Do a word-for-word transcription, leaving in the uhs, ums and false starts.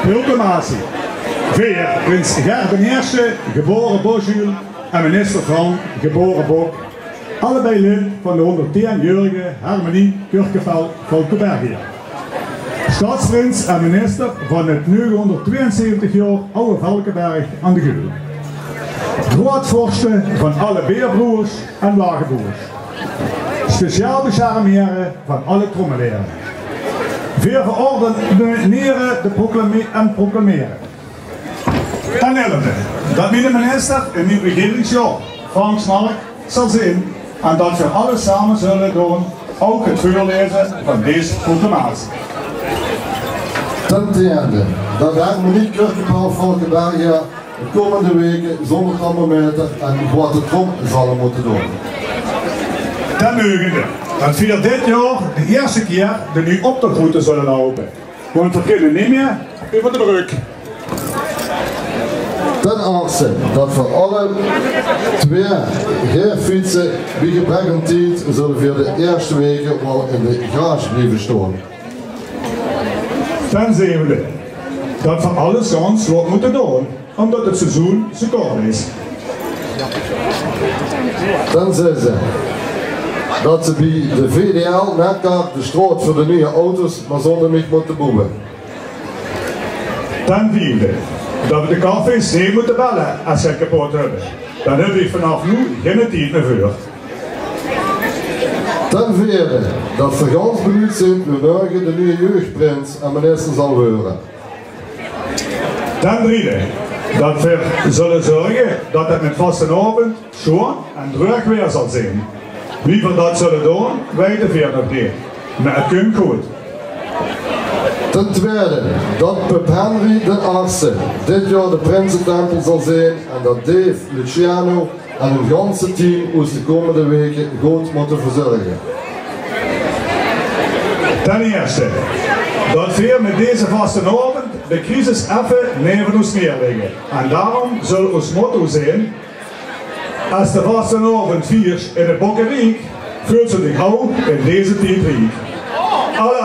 Proclamatie. Veer, prins Ger d'n Ierste, gebaore Bosjuul, en minister Frank, gebaore Bok, allebei lid van de hónderdtieënjäörige harmonie Kirkepel Valkebergia. Stadsprins en minister van 't nuuehónderdtwieënzeventig jaor aw Valkeberg aan de Geul. Groeatvorste van alle beerbroewers en lagebroewers. Speciaal besjermhiere van alle trommelhiere. Veer verordenere de proclame- en proclamere. Ten elfde, dat miene minister in mien regeringsjaor, Frank Smalk, zal zeen en dat veer alles same zulle doon, aw 't veurlaeze van dees proclamatie. Ten tiende, dat de harmonie Kirkepel Valkebergia de kómmende weke zónger tamboermeter en groeate trom zalle mótte doon. Ten negende, dat veer dit jaor de ierste kier de nuuj optochroute zulle loupe. Want veer kinne neet mie euver de brök. Ten achtste, dat veer alle twieë geer fietse, bie gebrek aan tied zulle veer de ierste weke waal in de garage blieve stoon. Ten zevende, dat veer alles gans waat mótte doon, ómdat 't seizoen zoe kort is. Ten zesde, dat ze bie de V D L Netcar de straot veur de nuuj auto's mer zónger mich mótte boewe. Ten viefde, dat veer de cafés neet mótte belle es ze 't kepot höbbe. Dao höbbe veer vanaaf noe geine tied mie veur. Ten veerde, dat veer gans benuujd zeen wae morge de nuuje jeugprins en minister zal weure. Ten driede, dat veer zulle zörge dat 't mit vastenaovend sjoean en dreug weer zal zeen. Wie veer dat zulle doon, weite veer nog neet. Mer 't kump good. Ten twiede, dat Pep Henry d'n Achtste dit jaor de prinsetempel zal zeen en dat Dave, Luciano en hun ganse team oos de kómmende weke good mótte verzörge. Ten ierste, dat veer mit deze vastenaovend de crisis effe neve oos neerlègke. En daorum zal oos motto zeen: es de vastenaovend viers in 't Bokkeriek, veuls se dich aw in deze tied riek. Alle